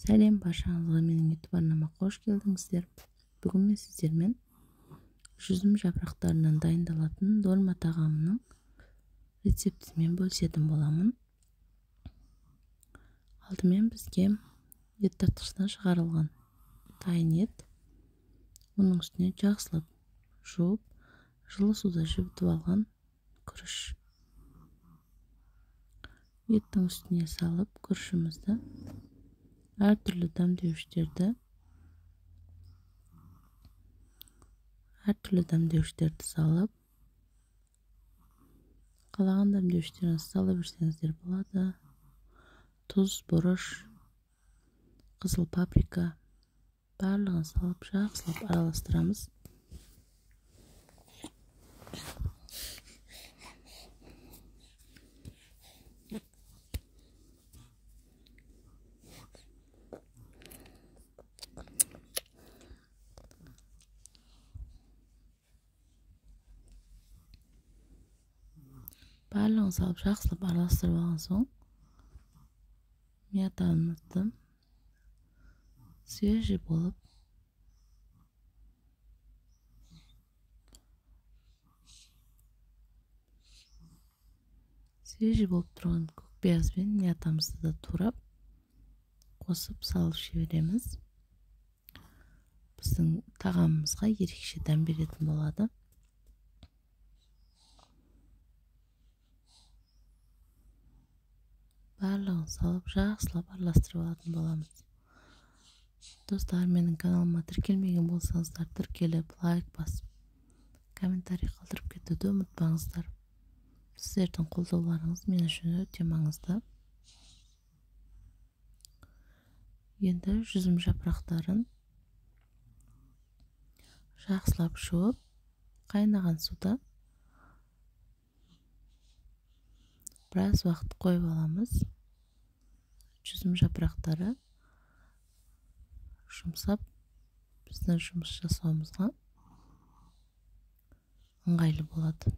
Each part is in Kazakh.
Сәлем баршаңызға, менің YouTube арнама қош келдіңіздер. Бүгін мен сіздермен жүзім жапырақтарынан дайындалатын дольма тағамының рецептімен бөлісетін боламын. Алдымен бізге ет тартқыштан шығарылған дайын ет, оның үстіне жақсылап жуып, жылы суда жібітіп алған күріш. Еттің үстіне салып күрішімізді, әртүрлі дәмдеуіштерді салып, қалаған дәмдеуіштеріңізді сала берсеңіздер болады. Тұз, бұрыш, қызыл паприка барлығын салып жақсылап араластырамыз. Барлығын салып жақсылап араластырып алған соң мятамызды свежий болып тұрған көк пиязбен мятамызды да турап қосып салып жібереміз. Біздің тағамымызға ерекше дәм беретін болады. Барлығын салып жақсылап араластырып алатын боламыз. Достар, менің каналыма тіркелмеген болсаңыздар, тіркеліп, лайк басып, комментарий қалдырып кетуді ұмытпаңыздар. Сіздердің қолдауларыңыз мен үшін өте маңызды. Енді жүзім жапырақтарын жақсылап жуып, қайнаған суда біраз уақыт қойып аламыз. Жүзім жапырақтары жұмсап, біздің жұмыс жасауымызға ыңғайлы болады.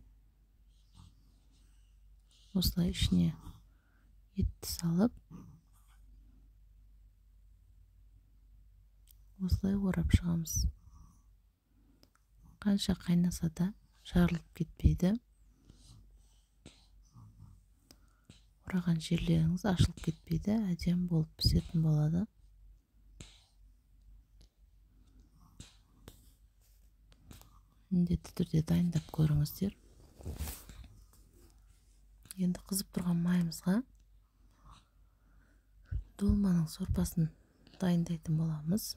Осылай ішіне етті салып, осылай орап шығамыз. Қанша қайнаса да жарылып кетпейді. Ораған жерлеріңіз ашылып кетпейді, әдемі болып пісетін болады. Міндетті түрде дайындап көріңіздер. Енді қызып тұрған майымызға долманың сорпасын дайындайтын боламыз.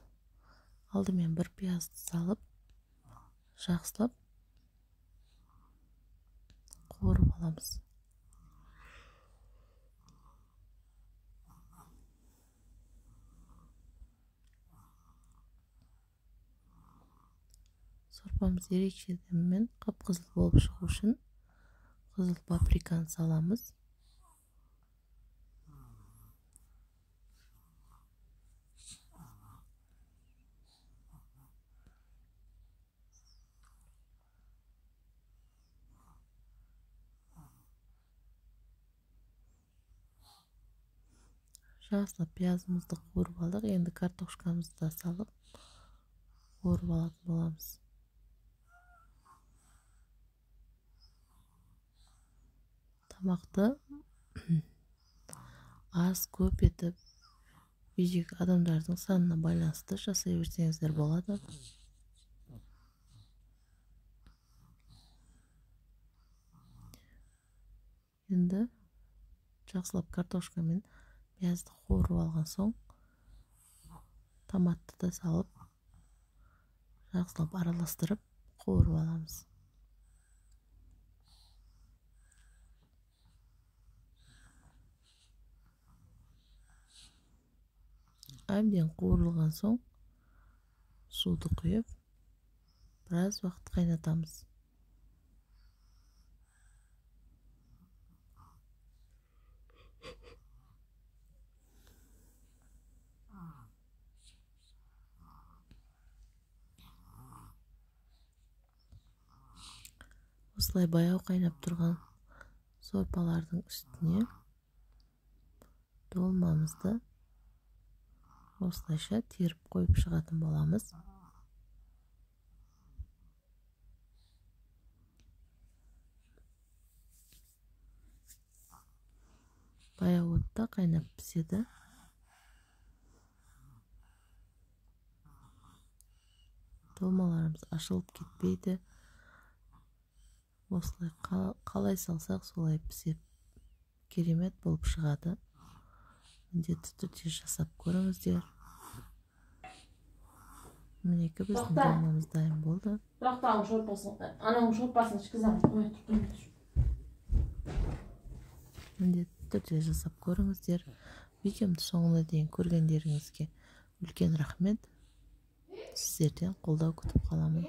Алдымен бір пиязды салып, жақсылап қуырып аламыз. Сорпамыз ерекше дәммен қып-қызыл болып шығу үшін қызыл паприканы саламыз. Жақсылап пиязымызды қуырып алдық. Енді картошкамызды да салып қуырып алатын боламыз. Тамақты аз көп етіп үйдегі адамдардың санына байланысты жасай берсеңіздер болады. Енді жақсылап картошка мен пиязды қуырып алған соң томатты да салып жақсылап араластырып қуырып аламыз. Әбден қуырылған соң суды құйып, біраз уақыт қайнатамыз. Осылай баяу қайнап тұрған сорпалардың үстіне долмамызды Осылайша теріп қойып шығатын боламыз. Баяу отта қайнап піседі. Долмаларымыз ашылып кетпейді. Осылай қалай салсақ солай пісіп керемет болып шығады. Міндетті түрде жасап көріңіздер. Мінекей біздің долмамыз дайын болды. Бірақ шорпасын, ананың шорпасын ішкіземін. Қоя тұр. Міндетті түрде жасап көріңіздер. Видеомды соңына дейін көргендеріңізге үлкен рахмет. Сіздерден қолдау күтіп қаламын.